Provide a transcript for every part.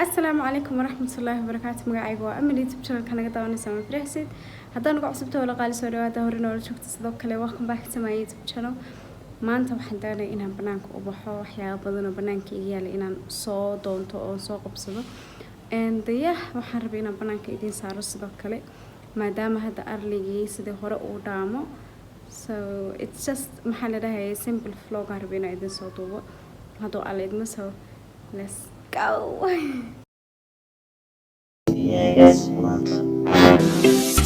Asalaamu calaykum waraxmatullaahi wabarakaatu. Magacayga waa Amal, YouTube channelka naga daawanaysa ma Farxsid. Haddaan uga cusubta wala qaali, soo dhawaada. Hore noola joogta sidoo kale, welcome back to my YouTube channel. Maanta waxaan doonaya inaan banaanka u baxo, waxyaabo badan oo banaanka iga yaala inaan soo doonto oo soo qabsado. And yeah, waxaan rabay inaan banaanka idiin saaro sidoo kale, maadaama hadda arligii sidii hore uu dhaamo. So it's just, maxaa la dhahayay, simple vlog aan rabay inaan idin soo duubo hadduu Alla idmo. So let's go.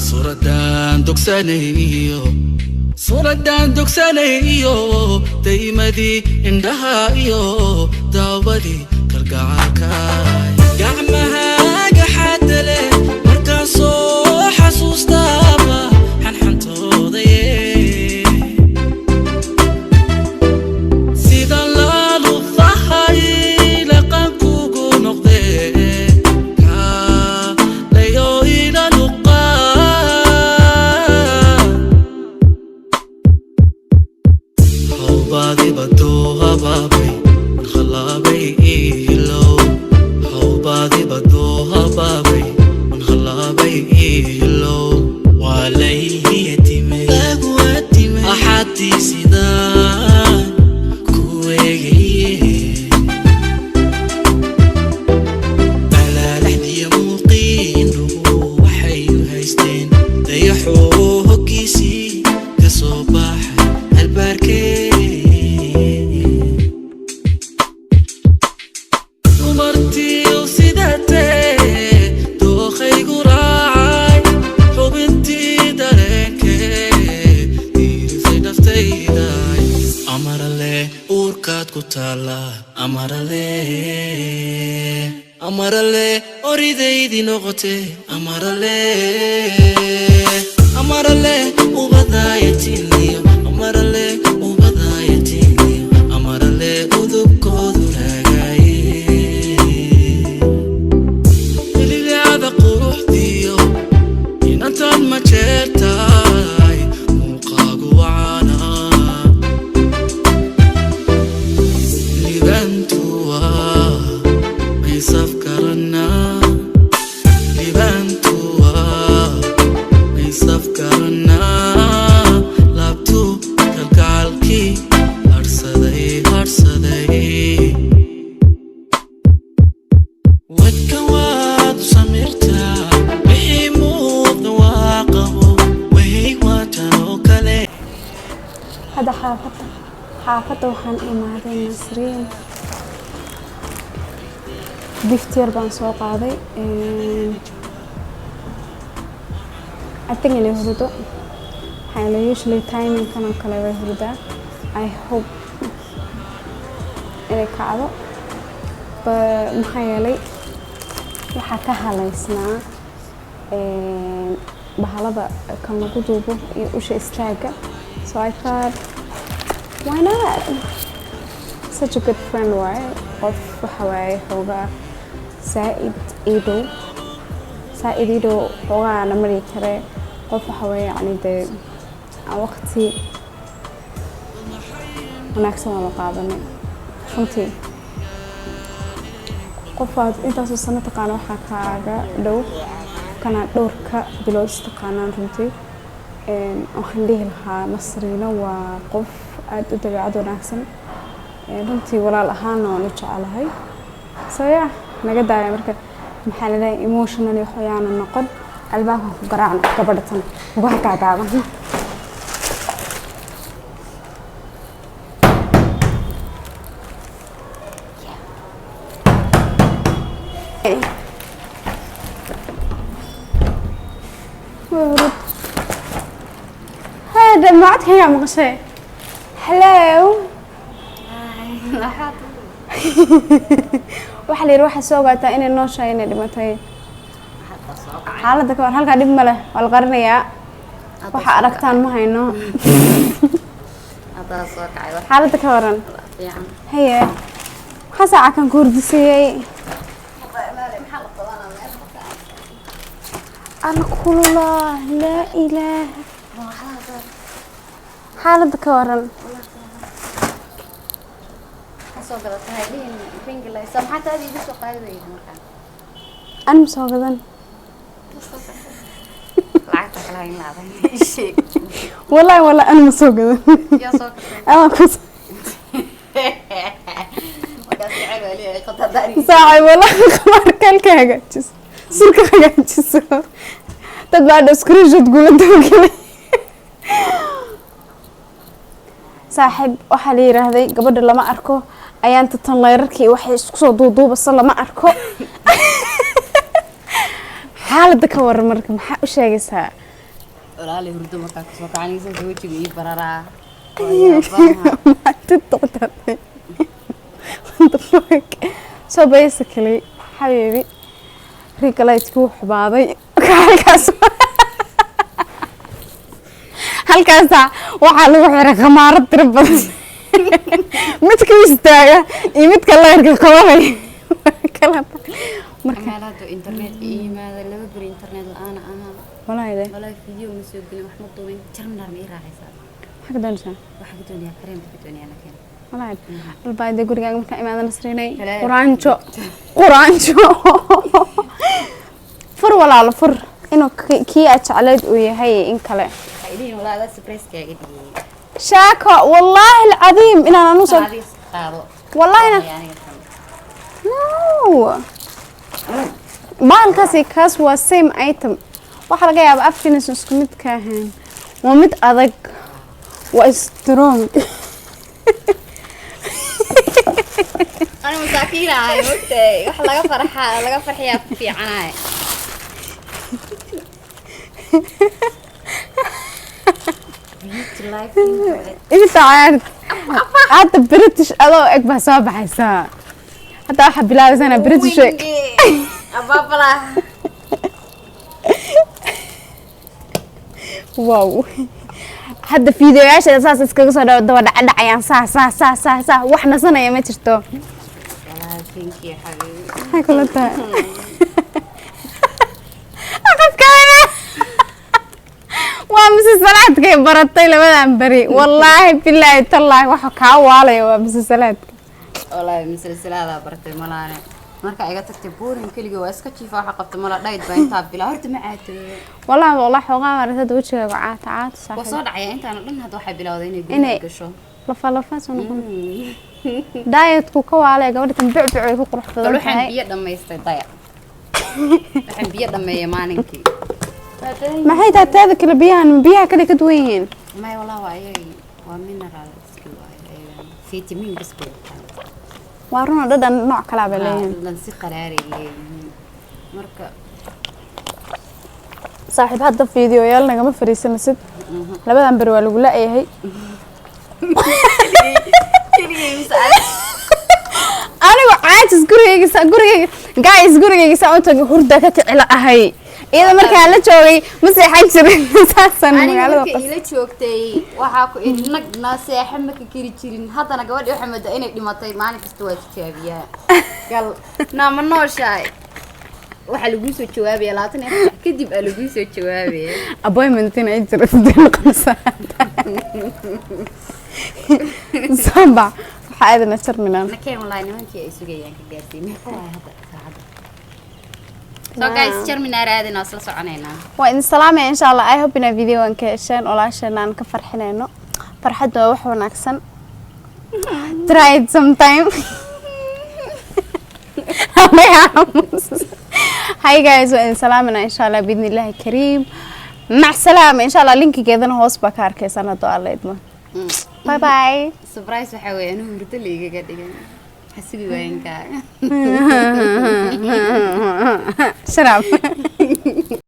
Suuraddaan dogsanayo, suuraddaan dogsanayo, daymadii indhaha iyo daawadii kalgacaalkaay, gacmahaaga xadda leh markaan soo xasuustaaba xanxantoodaye, sida laalufahay laqankugu noqdee, kaalayo ila luqaa. Hawbaadibadoo habaabay man halaabay iilow, hawbaadibadoo habaabay man halaabay iilow, waa layhiyatimay axadii sidaan ku eegaye, alaalaxdiya muuqiindhuhu waxay u haysteen dayaxoo hoggiisii ka soo baxay albaarkee. Dumartiiw sidatee dookhaygu raacay, xubintii dareenkee diirisay naftayday, amarale uurkaad ku taalla, amarale, amarale oridaydii noqote, amarale, amarale ubadaayatiniyo, amarale ubadaayatiniyo, amarale udubkoodu raagaye, mililyada quruxdiyo inantan ma jeertaay, muuqaagu wacaana, libantuwa maysaf karanaa, libantuwa maysaf karanaa, laabtu kalgacalkii harsaday harsaday. Wadka waad u samirtaa, wixii muuqda waa qabo, wahey waatan oo kale. Hadda xaafadda waxaan imaaday Nasriin, gift yar baan soo qaaday. I think inay hurdo, maxaa yeelay usually timingkan oo kale way hurdaa. I hope inay kacdo, maxaa yeelay waxaa ka halaysnaa bahalada kan lagu duubo iyo usha istaaga. So I thought, why not? Such a good friend waaye, qof waxa waaye xoogaa saa-id ii dhow, saa-id ii dhow, xoogaa na mari kare, qof waxa waaye yacni dee aan waqti wanaagsan wada qaadanay. Runtii qof aad intaasoo sano taqaana waxaa kaaga dhow kana dhowrka bilood is taqaanaan. Runtii waxaan dhihi lahaa Nasriino waa qof aada u dabeecad wanaagsan. Runtii walaal ahaanna waan u jecelahay. So yeah, naga daaya marka, maxaa la dhahay, emotionally waxyaana noqon. Albaabkan ku garaacno gabadha tan ugaha gaagaaban. Way hurud. Hada macadkaygaa maqashay. Hello. Waxaa la yidhi waxaa soo ogaataa inay nooshahay, inay dhimatay. Xaaladda ka war halkaa dhib ma leh, waa la qarinayaa, waxa aragtaan ma hayno. Xaaladda ka waran? Haye, maxaa saaca kan ku hurdisiiyey? Alla kululaa, laa ilaaha. Xaaladda ka waran? Soo gadatay dhihin ringi laysa, maxaa taadi igu soo qaadi weyday markaan? An ma soo gadan. Lacagta kala hayn laadan, sheeg. Wallahi, wallahi, an ma soo gadan. Yaa soo gatay? Ama ku Markaas jecel waa leeyahay qadadaani. Saacay, wallahi, khamaarka halka hagaajiso, surka hagaajiso, dad baa dha screenshot gula dawgelay. Saaxiib, waxaa la yiraahday gabadha lama arko ayaanta tan layrarkii waxay isku soo duuduubasa, lama arko. Xaaladda ka waran marka, maxaa u sheegaysaa? Walaali, hurdo markaa kasoo kacanaysa wejiga ii bararaa. TikTok. What the fuck? So basically, xabiibi, ring light-kii wuu xumaaday. Halkaasa waxaa lagu xiray khamaarad tiro badan, midka istaaga iyo midka layrka qabanaya kala marka. Meel hadda internetka ii yimaada, 2 beri internet la-aan ahaa. Walaahi de. Walaahi video ma soo gelin, wax ma duubin. Jarminar ma ii raacaysaa? Maxaa ka doonaysaa? Waxaa ka doonayaa kareem ka doonayaa na keen. Walaahi albaade, gurigaaga markaa imaada, Nasrinay. Hello. Quraanjo, quraanjo, fur walaalo, fur inuu kii aad jecleyd uu yahay iyo in kale. Waxay dhihin walaa adaa surprise kaaga dhigay. Shaako, wallaahi alcadiim inaan anu soo Adiga qaado. Wallaahi Aniga tan. No, baalkaasi kaas waa same item. Waxaa laga yaabaa afkiinaysan isku mid ka ahayn. Waa mid adag, waa strong. Ani masaakiin ahay, mogtahay, wax laga farxaa laga farxiyaa ku fiicanahay. Beauty life. Inta cayaar hadda British adoo eg baa soo baxaysaa. Hadda waxaa bilaabaysaa inaa British eg. Abaabala. Wow, hadda fiidiyoyaasha saas iskaga soo daba dhacdhacayaan, saa saa saa saa saa, wax nasanaya ma jirto. Walaahi thank you, xabiibi. Maxay kula tahay qofkaana? Waa mise salaadkay baratay labadan beri? Wallaahi bilaahi tallaahi, waxa kaa waalaya waa mise salaadka. Walaahi musalsalaadaa bartay malaane. Marka iga tagtay buurin keligii waa iska jiifa, waxa qabta mala dhayd baa intaa bilaa horta ma caatooyo. Wallahi wallahi, xoogaa maaragtay hadda wejigaaga caata caata. Waa saaxiib soo dhacaya intaana dhan. Hadda waxay bilowday inay Inay- guriga gasho. Lafa lafa soo noqon, dietku ka waalaya gabadha tan, bucbuc way ku qurux Bal badan waxaan tahay. biyo dhammaystay daya, waxaan biyo dhammeeyay maalinkii. Maxay tahay teeda kale? Biyahan biyaha kale ka duwan yihiin. Maya walaa, waa ayagii, waa mineral iski waaye ayagana, vitamin bas bay wataan. Waa run oo dhadhan nooc kalaa bay leeyihiin. Dhadhan si qaraaray leeyihiin marka. Saaxiib, hadda fiidiyoyaal nagama fariisanasid, labadan beri waa lagu la-yahay. Keligay mise adiga? Anigu caajis, gurigayga gurigayga guys, gurigayga saa u tagay, hurda ka kicila ahay. Iyada markaan la joogay ma seexan jirin saasaan Aniga magaalada marka qas ila joogtay waxaa ku idhi nag naseexa ma ka keri jirin. Haddana gabadhi waxay moodaa inay dhimatay. Maalin kasta waa tijaabiyaa, gal naama nooshahay, waxaa laguu soo jawaabaya 24 kadib aa laguu soo jawaabaya. Appointment in ay jiro sidee noqonaysaa? Samba waxaa aadana terminal. Nakeen wallahi, nimankii ay sugayaan ka gaarsiin. Meeqa waay hadda saacadda? So guys, terminal aadina, waa isla soconaynaa. Waa idin salaamaya insha Allah. I hope inaa videogan ka hesheen, walaasheena aan ka farxinayno. Farxaddu waa wax wanaagsan. Try it sometime. Hi guys, waa idin salaamina insha Allah, biidni illaahi kariim. Mac salaama insha Allah. Linkigeedana hoos baa ka arkaysaan hadduu Alla idmo. Bye bye. Surprise waxaa weeye anuu hurdo la igaga dhigay hasugi waayankaaga. Shut up.